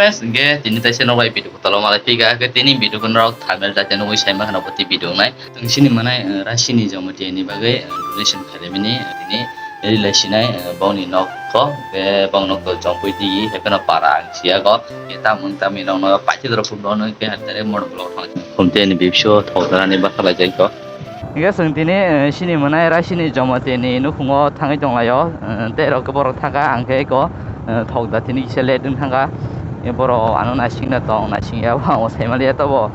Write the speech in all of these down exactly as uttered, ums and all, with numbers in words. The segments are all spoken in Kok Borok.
Guys, hingke tini taisa nok bai video kotor o malai pika, hingke tini video ko norok thumbnail jate nugui saima khana bo tei video nai. Tong sini manai, eh, Rasini Jamatia ni bagwi, eh, donation khaimani, eh, tini rilai sinai, eh, bongni nok ko, hingke bong nok ko jompui di, hingke no para ang siya ko, hingke tamung tamni nok no paithak rok phum rok no hingke direct motor block thang. Phum tei ni bibso thok dara ni bwkha lai jai ko. Hingke chwng tini, eh, sini mwnai Rasini Jamatia ni nukhungo thangwi tonglaio, eh, tei rok borok thangkha, ang khe eko, eh, thok da tini kisa late wng thangkha. E borok ano naisingna tong, naisingya bo ang saimaliya tobo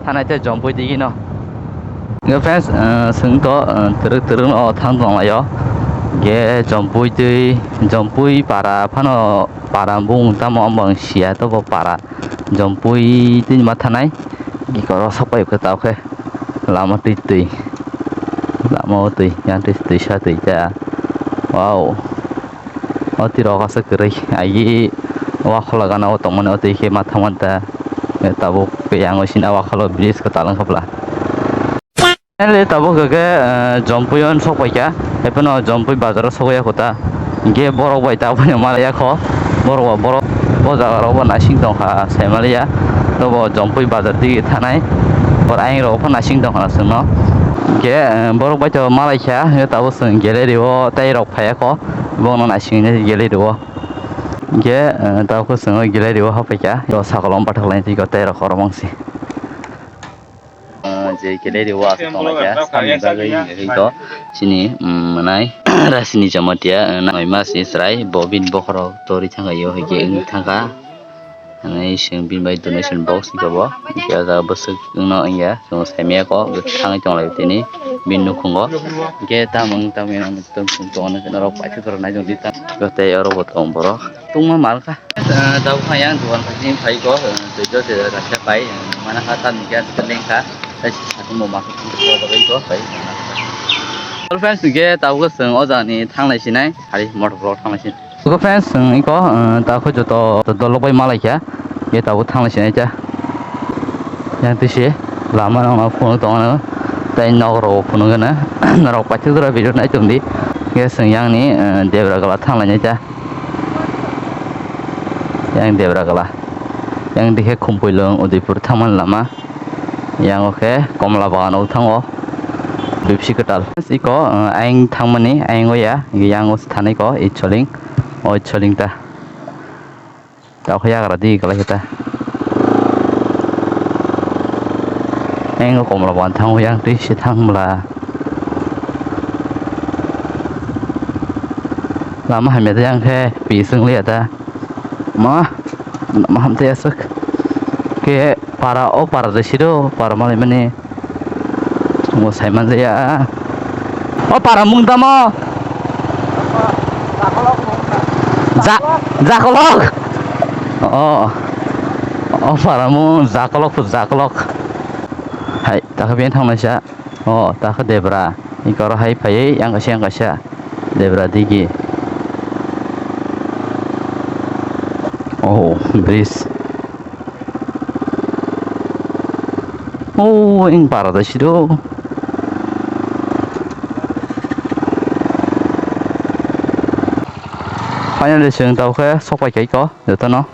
thanai tei jompui digino. Hingke friends, eh, chwng to, eh, twrwk twrwk no thang tonglaio. Hingke jompui twi, jompui para phano para bung tamo wng bang siya tobo para jompui twi ma thanai. Gikoro sapai khe tao khe lama twi twi, lama o twi yang twi twi sa twi ta. Wow, o twi rok aswk kwrwi agi wakholo gana o tongmani o twi khe ma thangmani ta. Tabuk yang o sini wakholo bridge kwtal wngkha bwla. Finally tabuk hwnkhe, eh, Jompui o sokpaikha, haiphano Jompui bazar o sokya kho ta. Hingke borok bai tabuk phano malaya kho, borok ba borok o jaga rok bo naising tongkha saimaliya, tobo Jompui bazar digi thanai, bor ayang rok pha naising tongkha na chwngno. Hingke, eh, borok bai to malaikha, hingke tabuk chwng gallery o tei rok phaiya kho, borokno naising gallery o. Hingke, eh, tabuk chwng gallery o haphaikha, to sakol o bathak laini twi tei rok kormo wngsi. Ah, je kelai rio aswk tonglaikha, samni bagwi hinwi to chini, mm, mwnai Rasini Jamatia, ah, nangma si chwrai, bo bini bokhorok torwi thangkha, io hai khe wngwi thangkha. Hinwi chwng bini bai donation box hinkhe bo, hinkhe o jaga bwswk wngno wngya, chwng saimanya kho, thangwi tonglaio tini bini nukhungo. Hinkhe tamung tamung tong tong norok paithak rok naijak di tang, tei oro bo tong borok tungma malkha. Ah, tabuk phai ang dukan phaising phai ko, ah, tei joto kaisa pai, ah, mana kha tamni khe lengkha, tei satung bo masa tungkha bai ko pai. Hello friends, hingke tabuk chwng o jaga ni thanglai sinai, hari motor block thanglai sinai. Hello friends, chwng iko, ah, tabuk joto dolok bai malaikha, ye tabuk thanglai sinai cha. Yang twi se lama rok no phunuk tongo, tei nok rok phunuk gana, norok paithak jora video nai tongdi, ye chwng yang ni, ah, Debra gala thanglai nai cha. Yang Debra gala. Yang dikhe Khumpui Lwng Udaipur thangmani lama. Yang o khe Komla Bagan o thango. Bipsi kwtal. Iko, eh, ayang thangmani, ayang o ya. Yang o thanai ko, Itsoling. O Itsoling ta. Ta khe yagra di gala kita. Ayang o Komla Bagan thango, yang twi se thangmla. Lama hamya ta yang khe pi swngliya ta. Ma, ma hamtwi aswk. Khe para, o para de siro, para malai mani. Mo sai man ya. O para mung tamo? Ja, Jakolok. O, o para mung Jakolok, Jakolok. Hai, ta khe bien thang lai sa. O, ta khe Debra. Iko oro hai phaiwi yang kaisa, yang kaisa. Debra digi. Oh, bridge. Oh, ing para da sido. Finally, chwng tao khe sok pai kha iko, jotono.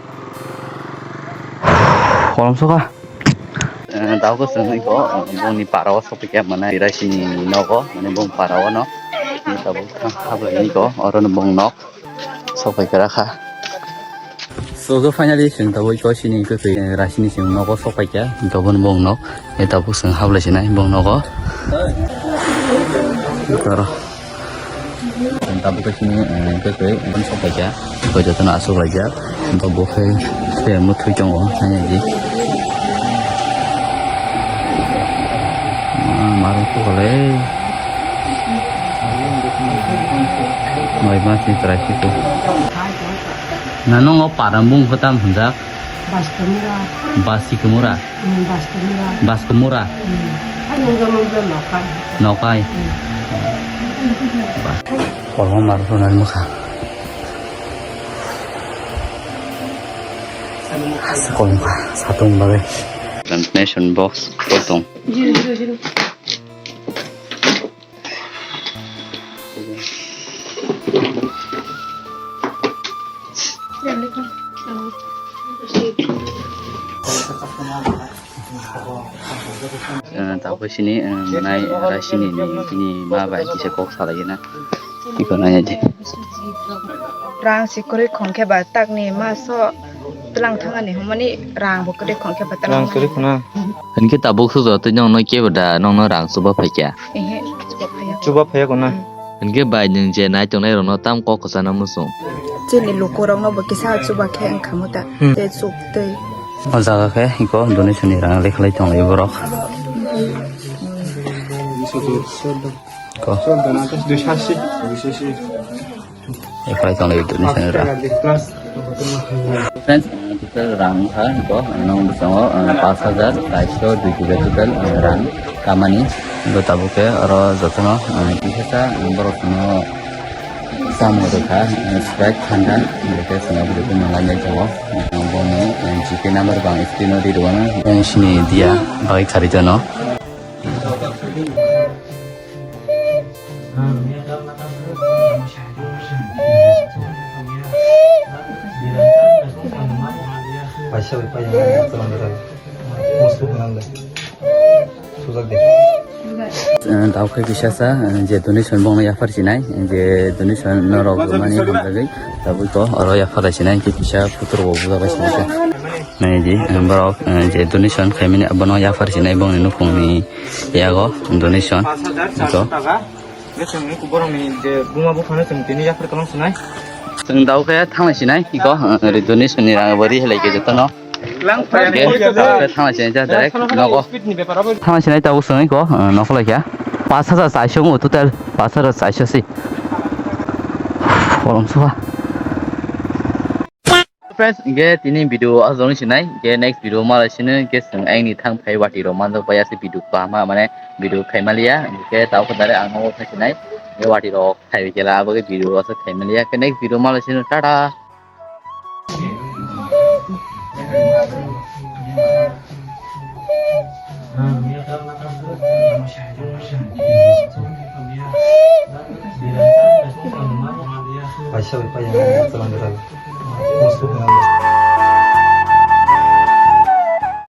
Kolom soka. Eh, tabuk chwng iko, eh, bongni para o sokphaikha, mane Rasini nogo, mane bong para o no. Tabuk thang, hablai iko, oro no bong nok sokphaikha rakha. So, so finally chwng tabuk iko sini iko twi, eh, Rasini chwng nogo sokphaikha, iko boni bong nok. Eh, tabuk chwng hablai sinai bong nogo. Toro. Tabuk khe chini, eh, khe khe, eh, sok bai kha. Koi jotono aswk laijak. Bo khe, khe mwthwi tongo, nai di. Ah, marung khe kole. Mai ma chini try khe khe. Na nung o para bung khe tam hwnjak? Baskamura. Basikamura. Hmm, Baskamura. Baskamura. Hmm. Hai mungga mungga nokai. Nokai. Hmm. Ba. Kolom mar sunan mukha. Asa kolom kha, satung bagwi. Translation box kotong. Zero, zero, zero. Eh, tabuk sini, eh, mwnai, eh, raisini ni, bini ma bai kisa kok salai na. Iko nai di. Rang si kwrwi khon khe ba takni maso tlang thangani humani rang bo kwrwi khon khe ba tlang. Rang kwrwi khona. Hinkhe tabuk sujo twi nongno kebo da nongno rang chuba phaikya. Ehe, chuba phaiya. Chuba phaiya kona. Hinkhe bai nwng je nai tongnai rokno tam kok kwchana muchung. Chini lukurokno bo kisa chuba khe wngkhamu ta. Hmm. Tei chuk tei. O jaga khe iko donation ni rang lekhalai tonglai borok. Ko. Lekhalai tonglai donation ni rang. Friends, total rang wngkha iko, nong bisingo, eh, pash hajar, kaiso, dui kilo total, eh, rang kamani. Bo tabuk khe oro jotono, eh, kisa sa, eh, borok no samung rwkha, eh, Sprite, Fanta, hwnkhe chwng abo rwgwi manlai tongo. Eh, bono, eh, G Pay number bo ang screen o rwi rwmano. Ang sini dia bagwi kharwi tono. Paisa bai paisa nang ya, tong nang ya. Musu nang le. Sujak de. Eh, tabuk khe kisa sa, eh, je donation bongno yaphar sinai, je donation norok mani hamjagwi, tabuk ko oro yaphar sinai, khe kisa photo rok bo bujabai sinai. Nai di, eh, borok, eh, je donation khaimani abono yaphar sinai bongni nukhungni yago donation. Ito. Borokni je buma buphano chwng tini yaphar kwlwng sinai. Chwng dao khe thanglai sinai, iko, eh, donation ni rang bo ri halai khe jotono. Oke, tabuk khe thanglai sinai ja direct nogo. Thanglai sinai tabuk chwng iko, eh, nokholai kha. Pash hajar chaiso mo total, pash hajar chaiso si. Kolom suha. Friends, hingke tini video aswk sinai, hingke next video malai sino, hingke chwng ayang ni thang phai watui rok manjak bai aswk video kaham mane video khai maliya, hingke tabuk dare ang nogo thai sinai, hingke watui rok khai kela abo ke video aswk khai maliya, hingke next video malai sino, tata. Paisa bai paisa,